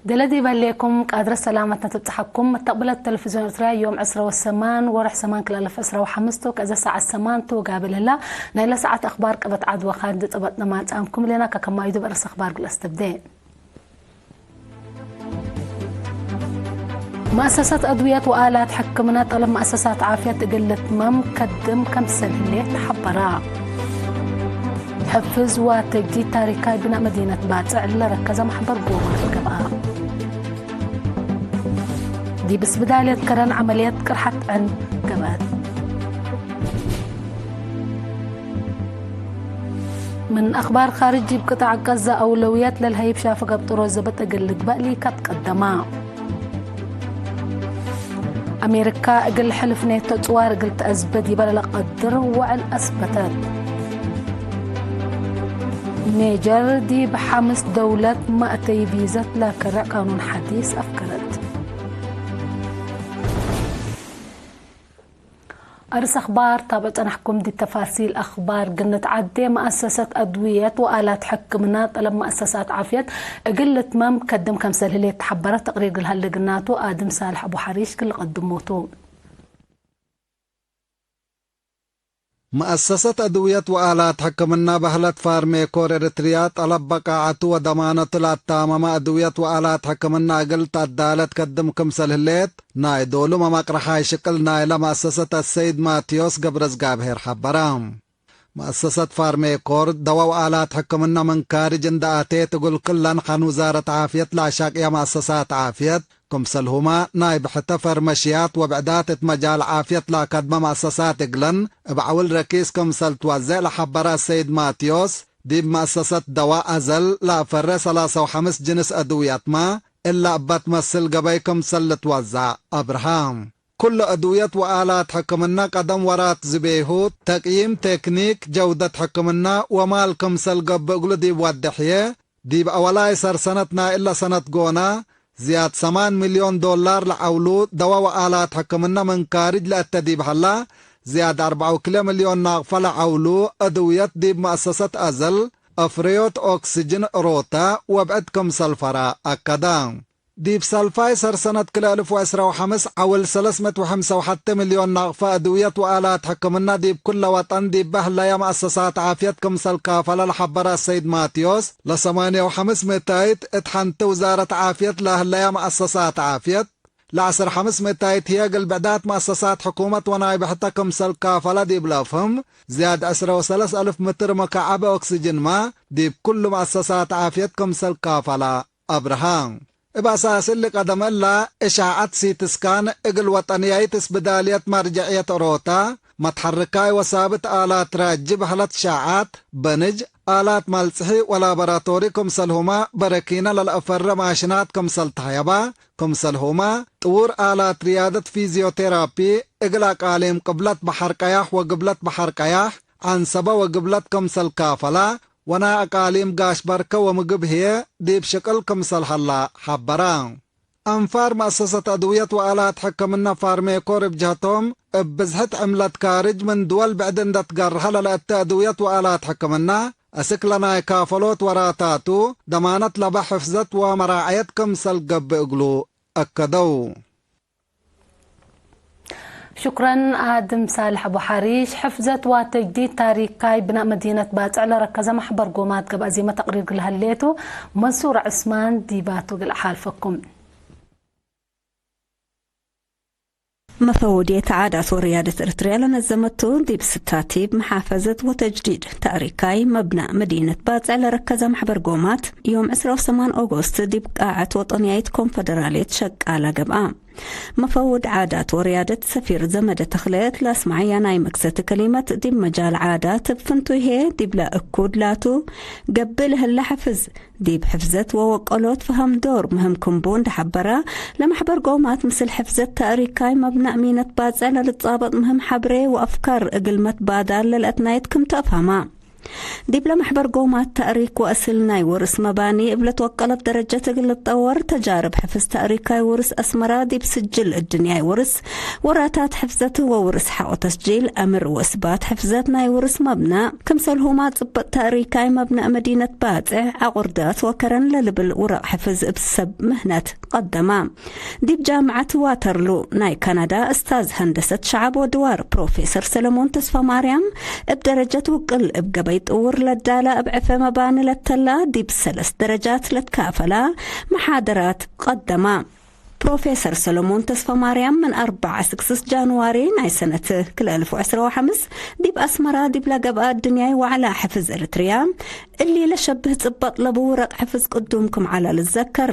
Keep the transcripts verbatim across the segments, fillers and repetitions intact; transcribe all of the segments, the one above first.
ደለ ዲብ ህሌኩም ቃድረ ሰላመትነ ትብጽሐኩም። መተቅብለት ተለፍዝዮን ኤርትርያ ዮም ዕስረ ወሰማን ወርሕ ሰማን ክልኤ አልፍ ዕስረ ወሐምስ ቱ፣ ከእዘ ሰዓት ሰማን ቱ ጋብል ህላ። ናይለ ሰዓት አኽባር ቀበት ዐድ ወካድ ጸበጥነ ማጽአምኩም ሌና። ከከማዩ ዲብ አርእስ አኽባር ግል አስተብዴ። መአሰሰት አድውየት ወአላት ሕክምና ጠለብ መአሰሳት ዓፍየት እግል ልትመም ከድም ከምሰል ህሌት ተሐበራ። ሕፍዝ ወተጅዲድ ታሪካይ ብናእ መዲነት ባጽዕ ለረከዘ መሕበር ጎማት ገብአ። ዲብ ስብዳልየት ከረን ዐመልየት ቅርሐት ዕን ገብአት። ምን አኽባር ካርጅ፣ ዲብ ቅጣዕ ቀዛ አውለውየት ለልሀይብ ሻፍግ አብ ጥሮዝ ዘበጥ እግል ልግበእ ሊካት ቀደማ። አሜሪካ እግል ሕልፍ ኔቶ ጽዋር እግል ተአዝበ ዲበ ለለቀድር ወዕል አስበተት። ኔጀር ዲብ ሐምስ ደውለት ማእተይ ቪዘት ለከርዕ ቃኑን ሐዲስ አፍገረት። አርስ አኽባር ታብዕ ጸናሕኩም። ዲብ ተፋሲል አኽባር ግንት ዐዴ፣ መአሰሰት አድውየት ወአላት ሕክምና ጠለብ መአሰሳት ዓፍየት እግል ልትመም ከድም ከምሰል ህሌት ተሐበረ። ተቅሪር እግል ሀለ ግናቱ አድም ሳልሕ አቡ ሐሪሽ እግል ልቀድሞ ቱ። መአሰሰት አድውየት ወአላት ሕክምና በህለት ፋርሜኮር ኤረትርያ ጠለብ በቃዐቱ ወደማነቱ ለአታመመ አድውየት ወአላት ሕክምና እግል ተአዳለት ከድም ክምሰል ህሌት፣ ናይ ዶሉ መመቅረሓይ ሽቅል ናይለ መአሰሰት አሰይድ ማቴዎስ ገብረዝጋብሄር ሐበረ። መአሰሰት ፋርሜኮር ደወ ወአላት ሕክምና ምን ካርጅ እንደ አቴት እግል ክለን ሐን ውዛረት ዓፍየት ለአሻቅየ መአሰሳት ዓፍየት፣ ክምሰልሁመ ናይ ብሕተ ፈርመሽያት ወብዕዳት እት መጃል ዓፍየት ለአከድመ መአሰሳት እግለን እብ ዐውል ረኪስ ክምሰል ትወዜዕ ለሐበረ አሰይድ ማቴዎስ፣ ዲብ መአሰሰት ደዋ አዘል ለአፈሬ ሰላሳ ወሐምስ ጅንስ አድውየትመ እለ እበ ትመስል ገበይ ክምሰል ልትወዘዕ አብርሀ። ኩሉ አድውየት ወአላት ሕክምና ቀደም ወራት ዝቤሁ፣ ተቅዪም ቴክኒክ፣ ጀውደት ሕክምና ወማል ክምሰል ገብእ እግሉ ዲብ ወዴ ሕዬ፣ ዲብ አወላይ ሰር ሰነት ናይ እለ ሰነት ጎና፣ ዝያድ ሰማን ሚልዮን ዶላር ለዐውሉ ደወ ወአላት ሕክምና ምን ካርጅ ለአተ ዲብ ሀላ፣ ዝያድ አርበዕ ወክልኤ ሚልዮን ናቅፈ ለዐውሉ አድውየት ዲብ መአሰሰት አዘል፣ አፍረዮት ኦክስጅን ሮታ ወብዕድ ክምሰል ፈራ አከዳ። ዲብ ሰልፋይ ሰር ሰነት ክልኤ አልፍ ወዕስራ ወሐምስ ዐውል ሰለስ ምእት ወሐምሳ ወሐቴ ሚልዮን ናቅፈ አድውየት ወአላት ሕክምና ዲብ ኩለ ወጠን ዲብ በህለየ መአሰሳት ዓፍየት ክምሰል ካፈለ ለሐበረ አሰይድ ማቴዎስ፣ ለሰማንየ ወሐምስ ምእታይት እት ሐንቲ ውዛረት ዓፍየት ለህለየ መአሰሳት ዓፍየት፣ ለዐስር ሐምስ ምእታይት ህዬ እግል ብዕዳት መአሰሳት ሕኩመት ወናይ ብሕተ ክምሰል ካፈለ ዲብ ለአፍህም፣ ዝያድ ዕስረ ወሰለስ አልፍ ምትር መካዐብ ኦክስጅንመ ዲብ ኩሉ መአሰሳት ዓፍየት ክምሰል ካፈለ አብርሀ። እብ አሳስ እሊ ቀደም እለ፣ እሻዐት ሲቲ ስካን እግል ወጠንያይት እስብዳልየት መርጀዕየት ኦሮታ፣ መትሐርካይ ወሳብት አላት ራጂ በህለት ሻዓት፣ በንጅ፣ አላት ማልጽሒ ወላቦራቶሪ ክምሰልሁመ በረኪነ ለለአፈረ ማሽናት ክምሰል ተሀየባ፣ ክምሰልሁመ ጥዉር አላት ርያደት ፊዝዮቴራፒ እግል አቃሊም ቅብለት በሐር ቀያሕ ወግብለት በሐር ቀያሕ፣ ዐንሰበ ወግብለት ክምሰል ካፈላ፣ ወናይ አቃሊም ጋሽ በርከ ወምግብ ህዬ ዲብ ሽቅል ክምሰል ሀላ ሐበረ። አንፋር መአሰሰት አድውየት ወአላት ሕክምና ፋርሜኮር እብ ጀህቶም፣ እብ ብዝሕት ዕምለት ካርጅ ምን ድወል ብዕድ እንደ ትገርሀ ለለአተ አድውየት ወአላት ሕክምና፣ አስክ ለናይ ካፈሎት ወራታቱ፣ ደማነት ለበ ሕፍዘት ወመራዐየት ክምሰል ገብእ እግሉ አከደው። ሹክረን አድም ሳልሕ አቡ ሐሪሽ። ሕፍዘት ወተጅዲድ ታሪካይ ብናእ መዲነት ባጽዕ ለረከዘ መሕበር ጎማት ገብአ ዜመ ተቅሪር እግል ሀሌቱ፣ መንሱር ዑስማን ዲባቱ እግል አሓልፈኩም። መፈውድየት ዓዳት ወርያደት ኤረትርያ ለነዘመቱ፣ ዲብ ስታቲብ መሓፈዘት ወተጅዲድ ታሪካይ መብናእ መዲነት ባጽዕ ለረከዘ መሕበር ጎማት፣ ዮም ዕስራ ወሰማን ኦጎስት ዲብ ቃዐት ወጠንያይት ኮንፈደራልየት ሸቃላ ገብአ። መፈውድ ዓዳት ወርያደት ሰፊር ዘመደ ተኽለ እት ለአስመዐያ ናይ መክሰቲ ከሊመት፣ ዲብ መጃል ዓዳት እብ ፍንቱይ ህዬ ዲብለ እኩድ ላቱ ገብእ ለህለ ሕፍዝ፣ ዲብ ሕፍዘት ወወቀሎት ፈሀም ዶር ምህም ክም ቡ እንዴ ሐበረ፣ ለመሕበር ጎማት ምስል ሕፍዘት ተእሪካይ መብነእ ሚነት ባጽዕ ለልትጻበጥ ምህም ሐብሬ ወአፍካር እግል መትባዳል ለልአትናየት ክም ቱ አፍሀማ። ዲብለ መሕበር ጎማት ተእሪክ ወአስል ናይ ውርስ መባኒ እብ ለትወቀለት ደረጀት እግል ልትጠወር፣ ተጃርብ ሕፍዝ ተእሪካይ ውርስ አስመራ ዲብ ስጅል እድንያይ ውርስ፣ ወራታት ሕፍዘት ወውርስ ሐቆ ተስጂል፣ አምር ወእስባት ሕፍዘት ናይ ውርስ መብነእ፣ ክምሰልሁማ ጽበጥ ተእሪካይ መብነእ መዲነት ባጽዕ፣ አቁርዳት ወከረን ለልብል ውረቅ ሕፍዝ እብ ሰብ ምህነት ቀደማ። ዲብ ጃምዐት ዋተርሉ ናይ ካናዳ እስታዝ ሀንደሰት ሸዐብ ወድዋር ፕሮፌሰር ሰለሞን ተስፋማርያም፣ እብ ደረጀት ውቅል እብ ገበይ ጥውር ለዳላ እብ ዕፌ መባኒ ለተላ ዲብ ሰለስ ደረጃት ለትካፈላ መሓደራት ቀደማ። ፕሮፌሰር ሰለሞን ተስፋማርያም ምን አርበዕ አስክ ስስ ጃንዋሪ ናይ ሰነት ክልኤ አልፍ ወዕስራ ወሐምስ ዲብ አስመራ ዲብ ለገብአ እድንያይ ወዐላ ሕፍዝ ኤርትርያ እሊ ለሸብህ ጽበጥ ለቡ ውረቅ ሕፍዝ ቅዱም ክም ዐለ ልዘከር።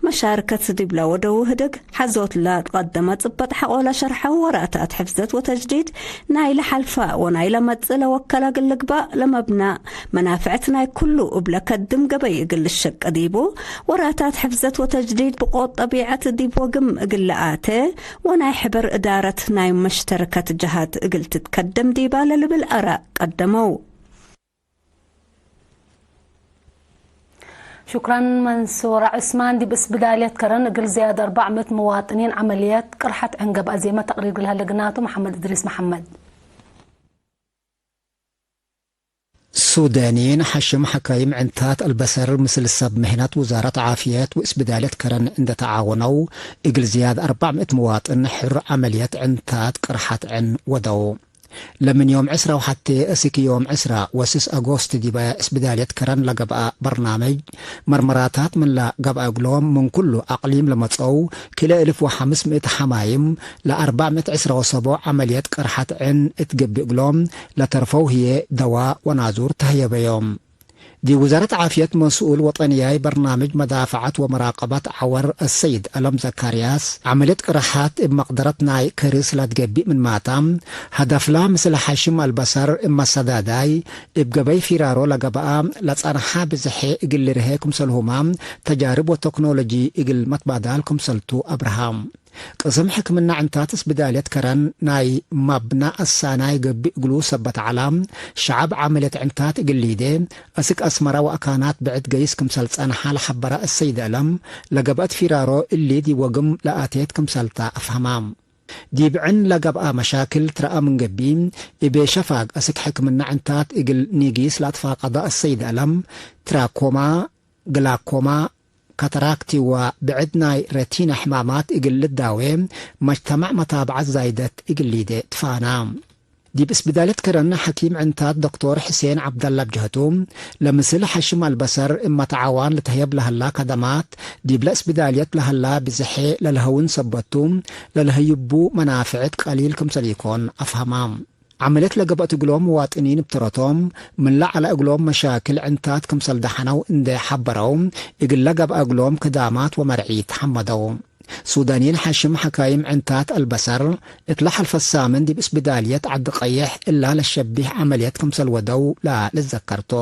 መሻርከት ዲብለ ወደው ህድግ ሐዞት ለትቀደመ ጽበጥ ሐቆ ለሸርሐው ወራታት ሕፍዘት ወተጅዲድ ናይ ለሐልፈ ወናይ ለመጽእ ለወከለ እግል ልግባእ ለመብነእ መናፍዕት ናይ ኩሉ እብ ለከድም ገበይ እግል ልሸቀ ዲቡ፣ ወራታት ሕፍዘት ወተጅዲድ ብቆት ጠቢዐት ዲብ ወግም እግል ለአቴ ወናይ ሕበር እዳረት ናይ መሽተርከት ጀሃት እግል ትትከደም ዲባ ለልብል አራእ ቀደመው። ሹክረን መንሱር ዑስማን። ዲብ እስብዳልየት ከረን እግል ዝያድ አርበዕ ምእት ምዋጥኒን ዐመልየት ቅርሐት ዕን ገብአ ዜመ ተቅሪር ለሀለ ግናቱ መሐመድ እድሪስ መሐመድ። ሱዳኒን ሐሽም ሐካይም ዕንታት አልበሰር ምስል ሰብ ምህነት ውዛረት ዓፍየት ወእስብዳልየት ከረን እንደ ተዓወነው፣ እግል ዝያድ አርበዕ ምእት ምዋጥን ሕር ዐመልየት ዕንታት ቅርሐት ዕን ወደው። ለምን ዮም ዕስራ ወሐቴ እስክ ዮም ዕስራ ወስስ አጎስት ዲበ እስብዳልየት ከረን ለገብአ በርናምጅ መርመራታት ምን ለገብአ እግሎም፣ ምን ኩሉ አቅሊም ለመጽአው ክልኤ እልፍ ወሐምስ ምእት ሐማይም ለአርበዕ ምእት ዕስራ ወሰቦዕ ዐመልየት ቅርሐት ዕን እት ገብእ እግሎም፣ ለተርፈው ህዬ ደዋ ወናዙር ተህየበዮም። ዲብ ውዛረት ዓፍየት መስኡል ወጠንያይ በርናምጅ መዳፈዐት ወመራቀበት ዐወር አሰይድ አለም ዘካርያስ፣ ዐመልየት ቅርሐት እብ መቅደረት ናይ ከርስ ለትገብእ ምንማታ፣ ሀደፍላ ምስል ሐሽም አልበሰር እብ መሰዳዳይ እብ ገበይ ፊራሮ ለገብአ ለጸንሐ ብዝሐ እግል ልርሄ ክምሰልሁመ ተጃርብ ወተክኖሎጂ እግል መትባዳል ክምሰልቱ አብርሃም። ቅስም ሕክምና ዕንታት እስብዳልየት ከረን ናይ መብና አሳናይ ገብእ እግሉ ሰበት ዐላ፣ ሸዐብ ዓመልየት ዕንታት እግል ሊዴ፣ አስክ አስመራ ወአካናት ብዕድ ገይስ ክምሰል ጸንሐ ለሐበረ አሰይድ አለም፣ ለገብአት ፊራሮ እሊ ዲብ ወግም ለአቴት ክምሰልታ አፍሀማ። ዲብ ዕን ለገብአ መሻክል ትረአ ምን ገብእ፣ እቤ ሸፋግ አስክ ሕክምና ዕንታት እግል ኒጊስ ለአትፋቀደ አሰይድ አለም፣ ትራኮማ፣ ግላኮማ፣ ካታራክቲ ወብዕድ ናይ ረቲና ሕማማት እግል ልዳዌ፣ መጅተማዕ መታብዐት ዛይደት እግል ሊዴ ትፋና። ዲብ እስብዳልየት ከረን ሐኪም ዕንታት ዶክቶር ሕሴን ዐብደላ እብ ጀህቱ፣ ለምስል ሐሽም አልበሰር እብ መትዓዋን ልትህየብ ለሀላ ከደማት፣ ዲብለ እስብዳልየት ለሀላ ብዝሐ ለልሀውን ሰበቱ፣ ለልህዩቡ መናፍዕት ቀሊል ክምሰል ኢኮን አፍሀማ። ዐመልየት ለገብአት እግሎም ምዋጥኒን እብ ተረቶም፣ ምን ለዐለ እግሎም መሻክል ዕንታት ክምሰል ደሐነው እንዴ ሐበረው፣ እግል ለገብአ እግሎም ክዳማት ወመርዒት ሐመደው። ሱዳኒን ሐሽም ሐካይም ዕንታት አልበሰር፣ እት ለሐልፈ ሳምን ዲብ እስብዳልየት ዐዲ ቀይሕ እላ ለሸቢህ ዐመልየት ክምሰል ወደው ለልዘከርቶ።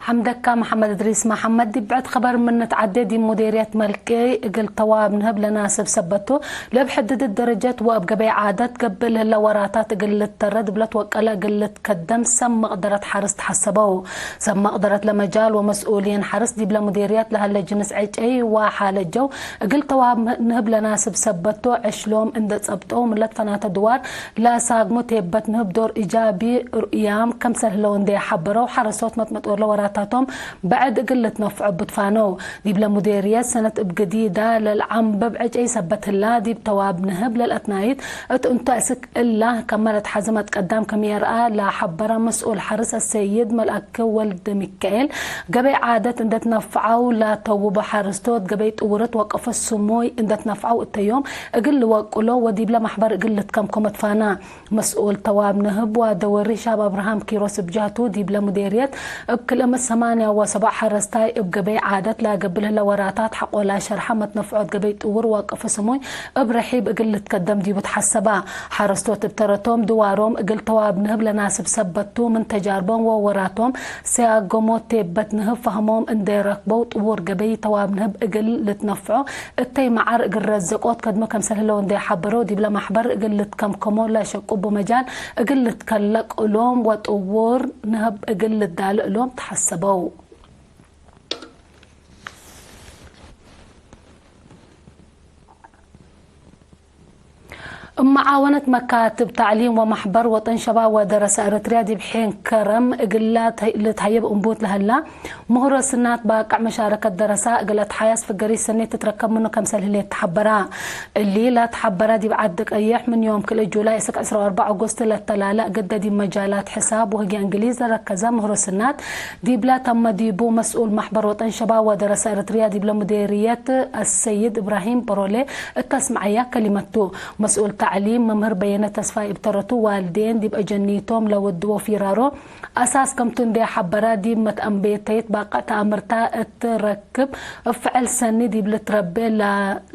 ሐምደካ መሐመድ እድሪስ መሐመድ። ዲብ ብዕድ ኸበር ምን ንትዐዴ፣ ዲብ ሙዴርየት መልቄ እግል ተዋብ ንህብ ለናስብ ሰበት ቱ፣ ለእብ ሕድድት ደረጀት ወእብ ገበይ ዓደት ገብእ ለህለ ወራታት እግል ልተረ ዲብለ ትወቀለ እግል ልትከደም ሰብ መቅደረት ሐርስ ተሐሰበው። ሰብ መቅደረት ለመጃል ወመስኡልየን ሐርስ ዲብለ ሙዴርየት ለሀለ ጅንስ ዕጨይ ወሓለጀው እግል ተዋብ ንህብ ለናስብ ሰበት ቱ፣ ዕሽሎም እንደ ጸብጠው ምን ለትፈናተ ድዋር ለሳግሙ ቴበት ንህብ ዶር ኢጃቢ ርኡያም ከምሰል ህለው እንዴ ሐበረው፣ ሐረሶት መትመጦር ለወራታቶም በዕድ እግል ልትነፍዖ ብትፋነው። ዲብለ ሙዴርየት ሰነት እብ ግዲዳ ለልአንብብ ዕጨይ ሰበት ህላ፣ ዲብ ተዋብ ንህብ ለልአትናይት እት እንቱ እስክ እላ ከመ ለትሐዜ መትቀዳም ከም የርአ ለሐበረ መስኡል ሐርስ አሰይድ መልአክ ወልድ ሚካኤል፣ ገበይ ዓደት እንዴ ትነፍዐው ለተውቦ ሐርስቶት፣ ገበይ ጥውርት ወቀፎ ስሙይ እንዴ ትነፍዐው እተዮም እግል ልወቅሎ ወዲብለ መሕበር እግል ልትከምኮ መትፋና። መስኡል ተዋብ ንህብ ወደወሪ ሻብ አብርሃም ኪሮስ እብ ጀህቱ፣ ዲብለ ሙዴርየት እብ ክልኤ ሰማንያ ወሰብዓ ሐረስታይ እብ ገበይ ዓደት ለገብእ ለህለ ወራታት ሐቆላ ሸርሐ መትነፍዖት ገበይ ጥውር ወቅፍ ስሙይ እብ ርሒብ እግል ልትከደም ዲቡ ተሐሰባ። ሐረስቶት እብ ተረቶም ድዋሮም እግል ተዋብ ንህብ ለናስብ ሰበት ቱ፣ ምን ተጃርቦም ወወራቶም ሰያገሞት ቴበት ንህብ ፈህሞም እንዴ ረክበው ጥውር ገበይ ተዋብ ንህብ እግል ልትነፍዖ እተይ መዓር እግል ረዘቆት ከድሞ ከምሰል ህለው እንዴ ሐበረው፣ ዲብለ ማሕበር እግል ልትከምከሞ ለሸቁቡ መጃል እግል ልትከለቅ እሎም ወጥውር ንህብ እግል ልዳልእ እሎም ተሐሰበው። እብ መዓወነት መካትብ ተዕሊም ወመሕበር ወጠን ሸባብ ወደረሰ ኤረትርያ ዲብ ሔን ከረም እግላ ልትሀየብ እንቡት ለህላ፣ ምህሮ ስናት ባቅዕ መሻረከት ደረሳ እግል አትሓያስ ፍገሪት ሰኔት ትትረከብ ምኑ ከምሰል ህሌት ተሐበራ። እሊ ለተሐበራ ዲብ ዐዲ ቀየሕ ምን ዮም ክልኤ ጁላይ እስክ ዕስራ ወአርበዕ ኦጎስት ለተላለ እግደ ዲብ መጃላት ሕሳብ ወህግየ እንግሊዝ ለረከዘ ምህሮ ስናት ዲብለ ተመ ዲቡ መስኡል መሕበር ወጠን ሸባብ ወደረሰ ኤረትርያ ዲብለ ሙዴርየት አሰይድ እብራሂም በሮሌ እተ አስመዐያ ከሊመት ቱ። መስኡል ተዕሊም መምህር በየነ ተስፋይ እብ ተረቱ ዋልዴን ዲብ አጀኒቶም ለወድዎ ፊራሮ አሳስ ከምቱ እንዴ ሐበራ፣ ዲብ መትአንቤተይት ባቅዕ ተአምርታ እት ረክብ እብ ፍዕል ሰኒ ዲብ ልትረቤ ለ-፣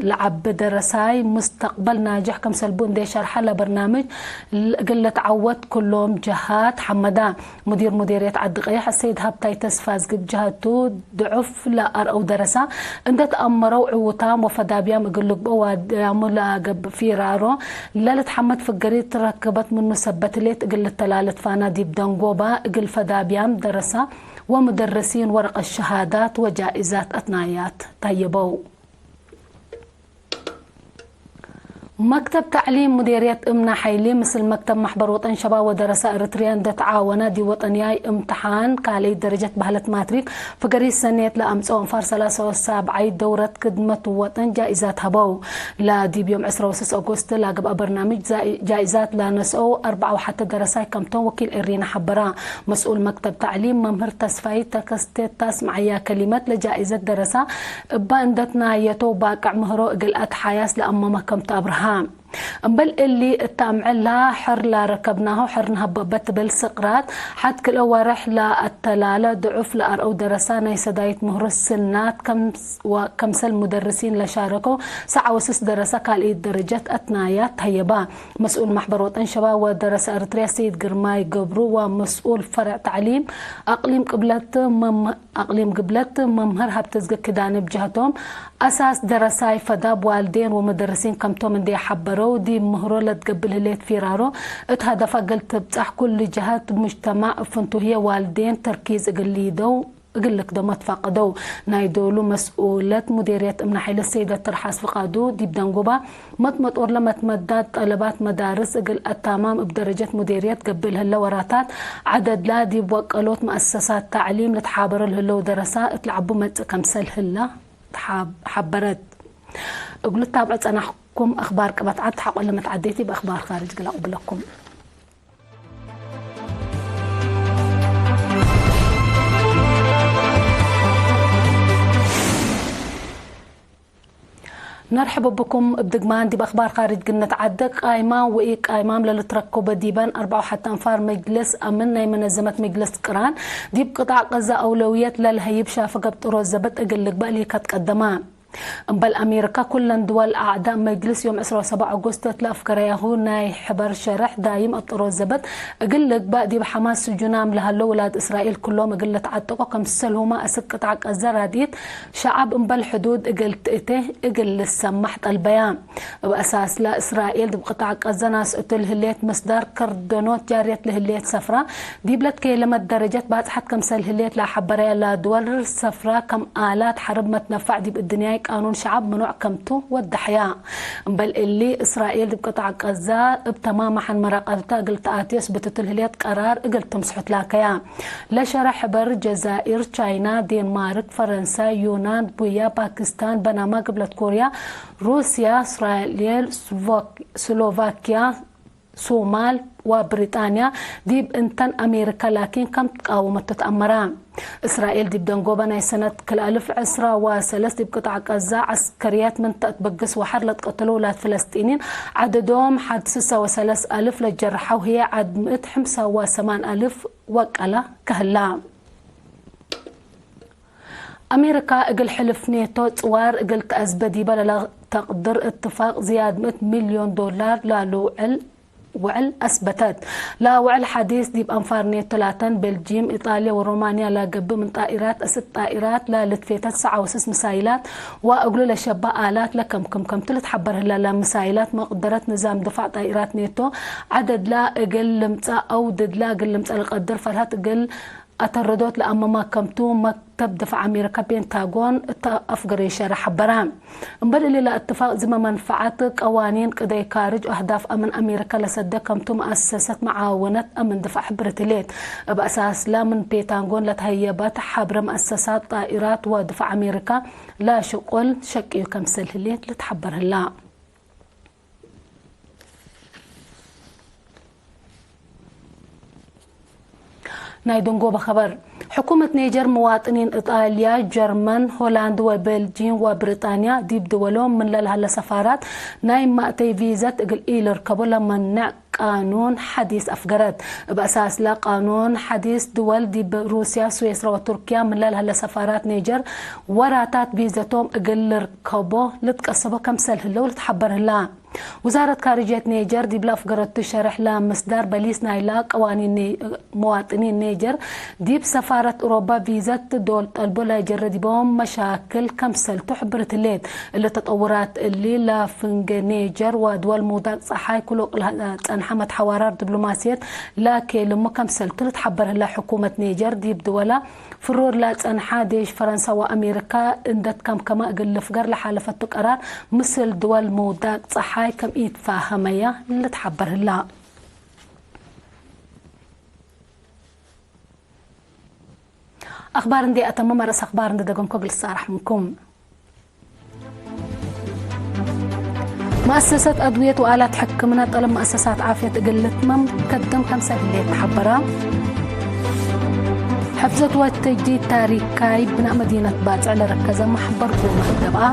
ለዐቢ ደረሳይ ሙስተቅበል ናጅሕ ከምሰልቡ እንዴ ሸርሐ፣ ለበርናምጅ እግል ልትዐወት ክሎም ጀሃት ሐመዳ። ሙዲር ሙዴርየት ዐዲ ቀየሕ አሰይድ ሀብታይ ተስፋዝጊ እብ ጀሀቱ፣ ድዑፍ ለአርአው ደረሳ እንዴ ተአመረው ዕዉታም ወፈዳብያም እግል ልግብኦ ዋድያሙ ለገብእ ፊራሮ ለልትሐመድ ፍገሪት ትረክበት ምኑ ሰበት ህሌት እግል ልተላለት ፋና ዲብ ደንጎባ እግል ፈዳብያም ደረሳ ወሙደርሲን ወረቀት ሸሃዳት ወጃኢዛት አትናያት ተሀየበው። መክተብ ተዕሊም ሙዴርየት እምነ ሐይሊ ምስል መክተብ መሕበር ወጠን ሸባብ ወደረሳ ኤረትርያ እንዴ ተዓወና፣ ዲብ ወጠንያይ እምትሓን ካልኣይ ደረጀት በህለት ማትሪክ ፍገሪት ሰኔት ለአምጽኦ አንፋር ሰላሳ ወሰብዓይ ደውረት ክድመት ወጠን ጃኢዛት ሀበው። ለዲብ ዮም ዕስራ ወስስ ኦጎስት ለገብአ በርናምጅ ጃ-፣ ጃኢዛት ለነስኦ አርበዓ ወሐተ ደረሳይ ከምቶም ወኪል ኤሪና ሐበራ። መስኡል መክተብ ተዕሊም መምህር ተስፋይ ተከስቴ እተ አስመዐያ ከሊመት፣ ለጃኢዘት ደረሳ እበ እንዴ ትናየተው ባቅዕ ምህሮ እግል አትሓያስ ለአመመ ከምቱ አብርሃ። እምበል እሊ እተ አምዕል ለሐር ለረከብናሁ ሐር ነሀበበ ትብል ስቅራት፣ ሐድ ክልኤ ወሬሕ ለአተላለ ድዑፍ ለአርአው ደረሳ ናይ ሰዳይት ምህሮ ስናት ከምስ-፣ ወከምሰል ሙደርሲን ለሻረከው ሰዓ ወስስ ደረሳ ካልኢት ደረጀት አትናያት ተሀየባ። መስኡል መሕበር ወጠን ሸባብ ወደረሰ ኤረትርያ ሰይድ ግርማይ ገብሩ ወመስኡል ፈርዕ ተዕሊም አቅሊም ቅብለት መም-፣ አቅሊም ግብለት መምህር ሀብተዝጊ ክዳነ ብጀህቶም፣ አሳስ ደረሳይ ፈዳብ ዋልዴን ወመደርሲን ከምቶም እንዴ ሐበረው፣ ዲብ ምህሮ ለትገብእ ህሌት ፊራሮ እት ሀደፋ እግል ትብጻሕ ኩሉ ጀሀት ሙጅተማዕ እብ ፍንቱ ህዬ ዋልዴን ተርኪዝ እግል ሊደው እግል ልክደሞ ትፋቀደው። ናይ ዶሉ መስኡለት ሙዴርየት እምነ ሐይለ ሰይደ ትርሓስ ፍቃዱ ዲብ ደንጎባ፣ መትመጦር ለመትመዳድ ጠለባት መዳርስ እግል አታማም እብ ደረጀት ሙዴርየት ገብእ ለህለ ወራታት ዐደድላ ዲብ ወቀሎት መአሰሳት ተዕሊም ልትሓበሮ ለህለው ደረሳ እት ለዐቡ መጽእ ከምሰል ህላ ተሓብ-፣ ሐበረት። እግሉ ታብዖ ጸናሕኩም አኽባር ቅበት ዐድ ሐቆ ለመትዓዴቲ በአኽባር ካርጅ ግላቁ ብለኩም። ነርሕብ ብኩም። እብ ድግማን ዲብ አኽባር ካርጅ ግነት ዐደ ቃይማም ወኢቃይማም ለልትረከበ ዲበን አርበዓ ወሐተ አንፋር መጅልስ አምን ናይ መነዘመት መጅልስ ቅራን ዲብ ቅጣዕ ቀዘ አውለውየት ለልሀይብ ሻፈ ገብጥሮ ዘበጥ እግል ልግበእ ሊከት ቀደማ። እምበል አሜሪካ፣ ኩለን ድወል አዕዳእ መጅልስ ዮም ዕስራ ወሰብዓ ኦጎስት እት ለአፍገረያሁ ናይ ሕበር ሸርሕ ዳይም አጥሮ ዘበጥ እግል ልግበእ፣ ዲብ ሐማስ ስጁናም ለሀለው ውላድ እስራኤል ክሎም እግል ልትዓጠቆ፣ ከምሰልሁመ አስክ ቅጣዕ ቀዘ ራድኢት ሸዐብ እምበል ሕዱድ እግል ትእቴ እግል ልሰማሕ ጠልበያ። እብ አሳስለ እስራኤል ዲብ ቅጣዕ ቀዘ ናስአቱ ለህሌት ምስዳር ከርደኖት ጃርየት ለህሌት ሰፍራ፣ ዲብ ለትኬለመት ደረጀት ባጽሐት ከምሰል ህሌት ለሐበረያ ለድወል ሰፍራ ከም አላት ሐርብ መትነፋዕ ዲብ እድንያይ ቃኑን ሸዐብ ምኑዕ ከምቱ ወደሐያ። እምበል እሊ፣ እስራኤል ዲብ ቅጣዕ ቀዛ እብ ተማም መሓን መራቀብተ እግል ተአቴ ስብትቱ ለህሌት ቀራር እግል ትምስሑ ትላከያ። ለሸረ ሕበር፣ ጀዛይር፣ ቻይና፣ ዴንማርክ፣ ፈረንሳይ፣ ዩናን፣ ቡያ፣ ፓኪስታን፣ በናማ፣ ግብለት ኮርያ፣ ሩስያ፣ እስራኤል፣ ስሎቫክ-፣ ስሎቫክያ፣ ሶማል ወብሪጣንያ ዲብ እንተን አሜሪካ ላኪን ከም ትቃወመቶ ተአመራ። እስራኤል ዲብ ደንጎበ ናይ ሰነት ክልኤ አልፍ ዕስራ ወሰለስ ዲብ ቅጣዕ ቀዛ ዐስከርያት ምን ተአትበግስ ወሐር ለትቀተሉ ውላድ ፍለስጢኒን ዐደዶም ሐድ ስሳ ወሰለስ አልፍ ለጀርሐው ህዬ ዐድ ምእት ሐምሳ ወሰማን አልፍ ወቀለ ከህላ። አሜሪካ እግል ሕልፍ ኔቶ ጽዋር እግል ተአዝበ ዲበ ለለተቅድር እትፋቅ ዝያድ ምእት ሚልዮን ዶላር ላልውዕል ውዕል አስበተት። ለውዕል ሐዲስ ዲብ አንፋር ኔቶ ላተን ቤልጂም፣ ኢጣልያ ወሮማንያ ለገብእ ምን ጣኢራት እስክ ጣኢራት ለልትፌተ ተስዓ ወስስ ምሳይላት ወእግሉ ለሸበህ አላት ለከምክም ከምቱ ልትሐበር ህለ። ለምሳይላት መቅደረት ንዛም ድፋዕ ጣኢራት ኔቶ ዐደድላ እግል ልምጸእ አው ድድላ እግል ልምጸእ ለቀድር ፈልሀት እግል አተረዶት ለአመማ ከምቱ መክተብ ድፋዕ አሜሪካ ፔንታጎን እተ አፍገረ ሸረ ሐበረ። እምበል እሊ ለእትፋቅ ዝመ መንፈዐት ቀዋኒን ቅደይ ካርጅ ወአህዳፍ አምን አሜሪካ ለሰደ ከምቱ መአሰሰት መዓወነት አምን ድፋዕ ሕብርት ህሌት። እብ አሳስላ ምን ፔንታጎን ለተሀየበት ሐብረ መአሰሳት ጣኢራት ወድፋዕ አሜሪካ ለሽቁል ሸቅዩ ከምሰል ህሌት ልትሐበር ህላ። ናይ ደንጎበ ኸበር። ሕኩመት ኔጀር፣ መዋጥኒን እጣልያ፣ ጀርመን፣ ሆላንድ ወቤልጂም ወብሪጣንያ ዲብ ድወሎም ምን ለልሀለ ሰፋራት ናይ ማእተይ ቪዘት እግል ኢልርከቦ ለመንዕ ቃኑን ሐዲስ አፍገረት። እብ አሳስለ ቃኑን ሐዲስ፣ ድወል ዲብ ሩስያ፣ ስዌስራ ወቱርክያ ምን ለልሀለ ሰፋራት ኔጀር ወራታት ቪዘቶም እግል ልርከቦ ልትቀሰቦ ከምሰል ህለው ልትሐበር ህላ። ውዛረት ካርጅየት ኔጀር ዲብ ለአፍገረቱ ሸርሕ ለምስዳር በሊስ ናይላ ቀዋኒን ኔ-፣ መዋጥኒን ኔጀር ዲብ ሰፋረት ኡሮባ ቪዘት ዶል ጠልቦ ለጀረ ዲቦም መሻክል ከምሰልቱ ሕብርት ህሌት። እሊ ተጠውራት እሊ ለፍንጌ ኔጀር ወድወል ምውዳቅ ጸሓይ ክሎቅ ለጸንሐ መትሐዋራር ዲብሎማስየት ለኬልሙ ከምሰልቱ ልትሐበር ህለ። ሕኩመት ኔጀር ዲብ ድወላ ፍሩር ለጸንሐ ዴሽ ፈረንሳ ወአሜሪካ እንደ ትከምከመ እግል ልፍገር ለሓለፈቱ ቀራር፣ ምስል ድወል ምውዳቅ ጸሓይ ከም ኢትፋሀመየ ልትሐበር ህላ። አክባር እንዴ አተምመ፣ መርአስ አክባር እንዴ ደገምኮ እግል ልትጻረሕ ምንኩም። መአሰሰት አድውየት ወአላት ሕክምና ጠለብ መአሰሳት ዓፍየት እግል ልትመም ከድም ከምሰል ህሌት ተሐበራ። ሕፍዘት ወተጅዲድ ታሪካይ ብናእ መዲነት ባጽዕ ለረከዘ መሕበር ጎመ ገብአ።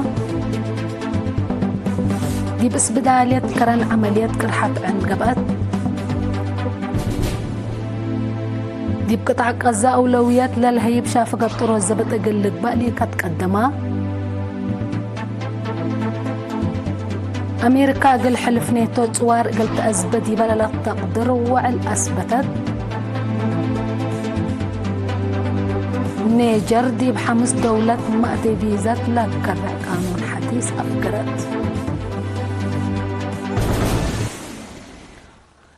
ዲብ እስብዳልየት ከረን ዐመልየት ቅርሐት ዕን ገብአት። ዲብ ቅጣዕ ቀዛ አውለውየት ለልሀይብ ሻፍገብ ጥሮዝ ዘብጥ እግል ልግበእ ሊከትቀደማ። አሜሪካ እግል ሕልፍ ኔቶ ጽዋር እግል ተአዝበ ዲበ ለለተቅድር ወዕል አስበተት። ኔጀር ዲብ ሐምስ ደውለት ማእቴ ቪዘት ለከረዕ ቃኑን ሐዲስ አፍገረት።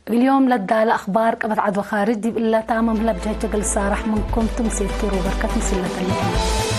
እግል ዮም ለዳለ አክባር ቀበት ዐድ ወካርጅ ዲብ እለ ታምም ህለ ብጀህቸ እግል ልሳረሕ ምንኩም ቱ ምሴት ኪሮ በርከት ምስል ለተልዕል።